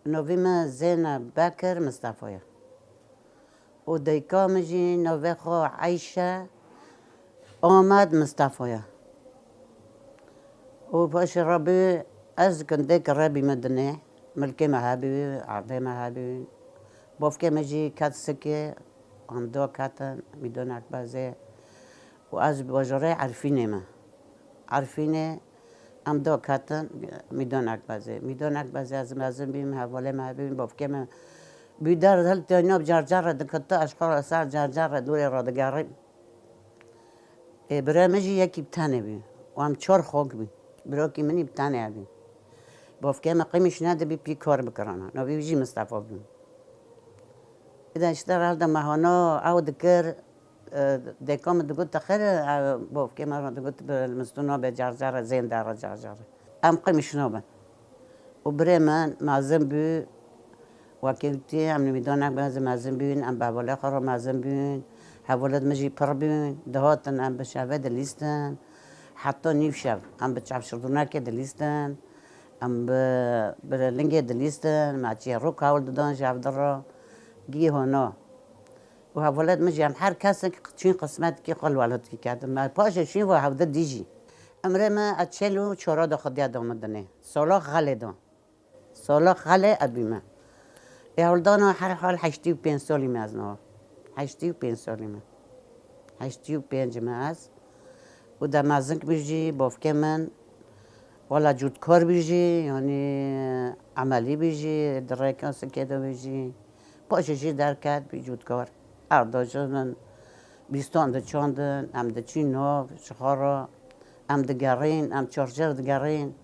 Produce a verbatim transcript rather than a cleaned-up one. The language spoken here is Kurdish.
Novî min Zeynep Bekir Mistefa ye. Û dayika min jî navê xwe Eyşe Ahmed Mistefa ye. Û paşê re bû ez gundek re bîme dinê. Milkê me hebû, erdê me hebû. Bavkê min jî ket sikê, em do ketin Mîdonek Bezê. Û ez bajarê Erfînê me. Erfînê em do ketin Mîdonek Bezê. Mîdonek Bezê ez mezin bîm, hevalê me hebûn, bavkê me bû der hil teyna bi carcar re dikete, ez xwe re ser carcar re dûrê re digerîm. Ê, birê min jî yekî bi tenê bû. Û em çar xok bûn. Birokî min î bi tenê hebû. Bavkê me qimîş nedibî pî kar bikirana. Navê wî jî Mistefa bû. Îda işte herhalde mehana ew dikir, e, deka min digot, "Te xêr e?" Ew bavkê me re digot, "Bi Mistûna be carcar re, zênde re carcar re." Em qimîş nabin. Û birê min mezin bû, wekî witî, em li Mîdonek Bezê mezin bûn, em bi hevalê xwe re mezin bûn, hevalêt min jî pir bûn, dihatin em bi şevê dilîstin, heta nîv şev, em bi çavşirdûnekê dilîstin, em bi, bi lingê dilîstin, me çiyê rûk hewl didan ji hev di re, gî hona. Û hevalêt min jî em her kesek çûn qismetkî xwe li welatî ketin. Me paşê şîn ve hevde dî jî. Emrê me ez çel û çora de xwediya da min dinê. Sala xelê da. Sala xelê ez bîme. Ê hewldana her hal heştî û pênc salî me ez niha. Heştî û pênc salî me. Heştî û pênc me ez. Û de mezink bî jî, bavkê min, wela cûtkar bî jî, yanî emelî bî jî, di rêka sikê de bî jî. Paşê jî derket bî cûtkar. Erda jinin, bîstan diçandin, em diçîn nav, ji xwe re, em digerîn, em çarşer digerîn.